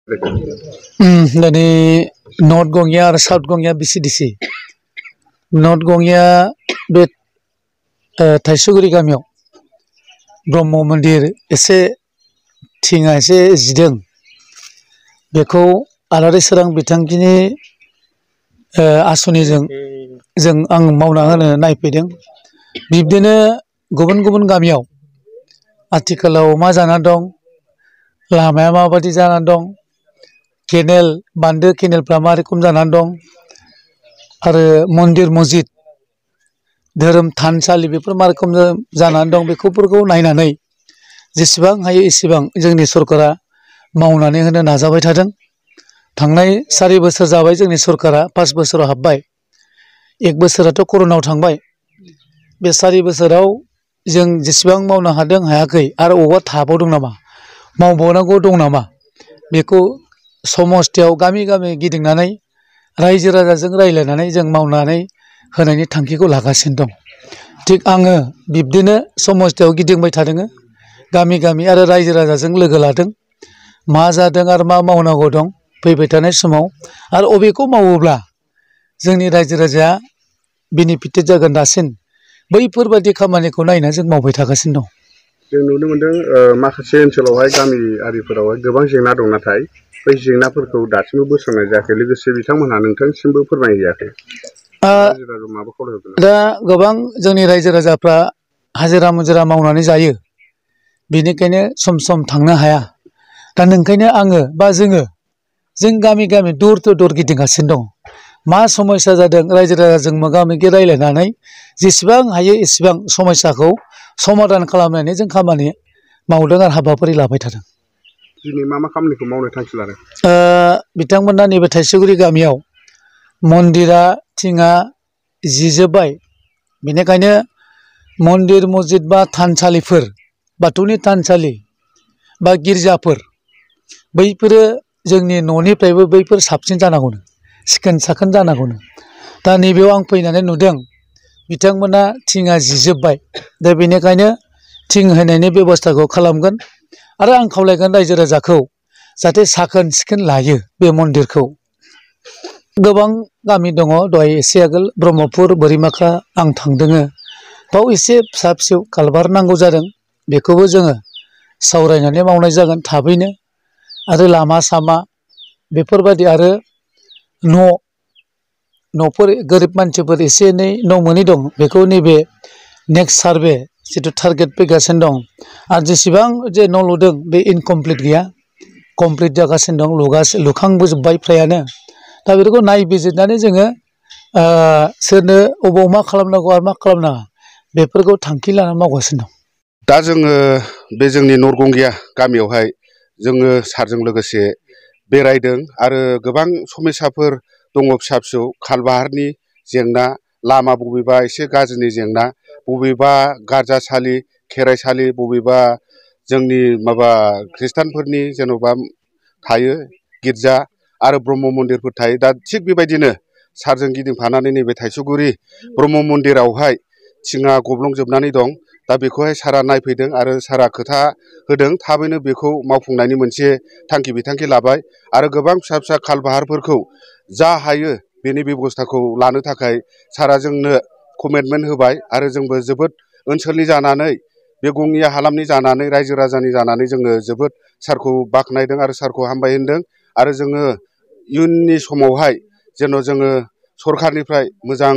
Dari North Gongya आरो South Gongya BCDC North Gongya बे थाइसुगुरि गामियाव ब्रह्म मन्दिर एसे थिङा एसे जिदों बेखौ आलारि सोरां बिथांखिनि आसनिजों आं मावना होनो नायफैदों। बिब्दिनो गुबुन गुबुन गामियाव आथिखालाव मा जाना दं, लामाया माबायदि जाना दं, केनेल बान्दो केनेलफ्रा मा रोखोम जानानै दं आरो मन्दिर मस्जिद धोरोम थानसालि बेफोर मा रोखोम जानानै दं बेफोरखौ नायनानै जेसेबां हायो एसेबां जोंनि सरकारा मावनानै होनो नाजाबाय थादों। थांनाय 4 बोसोर जाबाय जोंनि सरकारा 5 बोसोराव हाबबाय। 1 बोसोराथ' कर'नायाव थांबाय। बे 4 बोसोराव जों जेसेबां मावनो हादों हायाखै आरो अबावबा थाबावदों नामा, मावबावनांगौ दं नामा, बेखौ समस्थियाव गामि गामि गिदिंनानै रायजो राजाजों रायज्लायनानै जों मावनानै होनायनि थांखिखौ लागासिनो दं। थिग आङो बिब्दिनो समस्थियाव गिदिंबाय थादों, गामि गामि आरो रायजो राजाजों लोगो लादों। मा जादों आरो मा मावनांगौ दं फैबाय थानाय समाव आरो अबेखौ मावोब्ला जोंनि रायजो राजाया बेनिफिटेड जागोन दासिन बैफोरबायदि खामानिखौ नायना जों मावबाय थागासिनो दं। जों नुनो मोनदों माखासे ओनसोलावहाय गामियारिफोरावहाय गोबां जेंना दं, नाथाय बै जेंनाफोरखौ दासिमबो बोस्रांनाय जायाखै। लोगोसे बिथांमोनहा नोंथांसिमबो फोरमायहैयाखै। दा गोबां जोंनि रायजो राजाफ्रा हाजिरा मुजिरा मावनानै जायो, बेनिखायनो सम सम थांनो हाया। दा नोंखायनो आङो बा जों गामि गामि दर टु दर गिदिंगासिनो दं। मा समस्या जादों रायजो राजाजों मोगा मोगि रायज्लायनानै जेसेबां हायो एसेबां समस्याखौ समाधान खालामनानै जों खामानि मावदों आरो हाबाफारि लाबाय थादों। दिनै मा खामानिखौ मावनो थांखि लादों? बिथांमोना नैबे थाइसुगुरि गामियाव मन्दिरा थिङा जिजोब्बाय, बेनिखायनो मन्दिर मस्जिद बा थानसालिफोर, बाथौनि थानसालि बा गिर्जाफोर बैफोरो जोंनि न'निफ्रायबो बैफोर साबसिन जानांगौनो, सिखोन साखोन जानांगौनो। दा नैबेयाव आं फैनानै नुदों बिथांमोना थिङा जिजोब्बाय। दा बेनिखायनो थिं होनायनि बेब'स्थाखौ खालामगोन आरो आं खावलायगोन रायजो राजाखौ जाहाथे साखोन सिखोन लायो बे मन्दिरखौ। गोबां गामि दङ, दहाय एसे आगोल ब्रह्मपुर बोरिमाखा आं थांदों, बाव एसे फिसा फिसौ कालभार नांगौ जादों, बेखौबो जोङो सावरायनानै मावनाय जागोन थाबैनो। आरो लामा सामा बेफोरबायदि आरो न'फोर गोरिब मानसिफोर एसे एनै न' मोनै दं, बेखौ नैबे नेक्स्ट सार्भे जिथु टारगेट फैगासिनो दं आरो जेसेबां जे न' लुदों बे इनकमप्लिट गैया, कमप्लिट जागासिनो दं, लुखांबोजोब्बाय फ्रायानो। दा बेफोरखौ नायबिजिरनानै जोङो सोरनो अबाव मा खालामनांगौ आरो मा खालामनाङा बेफोरखौ थांखि लानानै मावगासिनो दं। दा जोङो बे जोंनि नर्थ गंगिया गामियावहाय जोङो सारजों लोगोसे बेरायदों आरो गोबां समस्याफोर दङ, फिसा फिसौ खालबाहारनि जेंना, लामा बबेबा एसे गाज्रिनि जेंना, बबेबा गारजासालि खेराइसालि, बबेबा जोंनि खृष्टानफोरनि जेन'बा थायो गिर्जा आरो ब्रह्म मन्दिरफोर थायो। दा थिग बेबायदिनो सारजों गिदिंफानानै नैबे थाइसुगुरि ब्रह्म मन्दिरावहाय थिङा गब्लंजोबनानै दं। दा बेखौहाय सारा नायफैदों आरो सारा खोथा होदों, थाबैनो बेखौ मावफुंनायनि मोनसे थांखि बिथांखि लाबाय आरो गोबां फिसा फिसा खालबाहारफोरखौ जा हायो बेनि बेब'स्थाखौ लानो थाखाय सारा जोंनो कमिटमेन्ट होबाय। आरो जोंबो जोबोद ओनसोलनि जानानै, बे गंगिया हालामनि जानानै, रायजो राजानि जानानै जोङो जोबोद सारखौ बाख्नायदों आरो सारखौ हामबाय होनदों। आरो जोङो इयुननि समावहाय जेन' जोङो सरखारनिफ्राय मोजां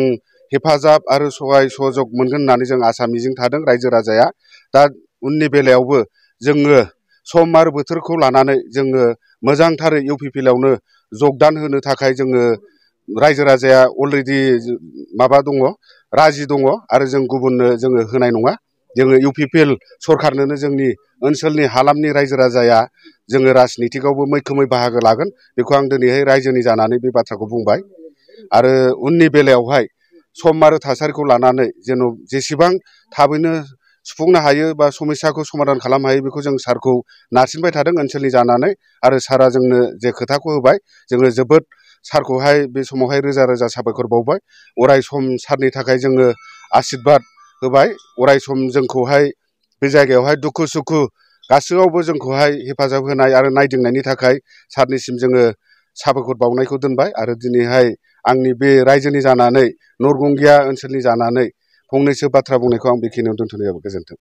हेफाजाब आरो सहाय सहयोग मोनगोन होननानै जों आसा मिजिं थादों रायजो राजाया। दा उननि बेलायावबो जोङो सम आरो बोथोरखौ लानानै जोङो मोजांथारै UPPLआवनो जगदान होनो थाखाय जोङो रायजो राजाया अलरेडि दङ, राजि दङ आरो जों गुबुननो जोङो होनाय नङा। जोङो UPPL सरखारनोनो जोंनि ओनसोलनि हालामनि रायजो राजाया जोङो राजनितिकआवबो मैखोमै बाहागो लागोन, बेखौ आं दिनैहाय रायजोनि जानानै बे बाथ्राखौ बुंबाय। आरो उननि बेलायावहाय सम आरो थासारिखौ लानानै जेन' जेसेबां थाबैनो सुफुंनो हायो बा समस्याखौ समाधान खालामनो हायो बेखौ जों सारखौ नारसिनबाय थादों ओनसोलनि जानानै। आरो सारा जोंनो जे खोथाखौ होबाय, जोङो जोबोद सारखौहाय बे समावहाय रोजा रोजा साबायखर बावबाय। अराय सम सारनि थाखाय जोङो आसिरबाद होबाय, अराय सम जोंखौहाय बे जायगायावहाय दुखु सुखु गासैयावबो जोंखौहाय हेफाजाब होनाय आरो नायदिंनायनि थाखाय सारनिसिम जोङो साबायखर बावनायखौ दोनबाय। आरो दिनैहाय आंनि बे रायजोनि जानानै नरगंगिया ओनसोलनि जानानै फंनैसो बाथ्रा बुंनायखौ आं बेखिनियाव दोनथ'नाय जाबाय। गोजोन्थों।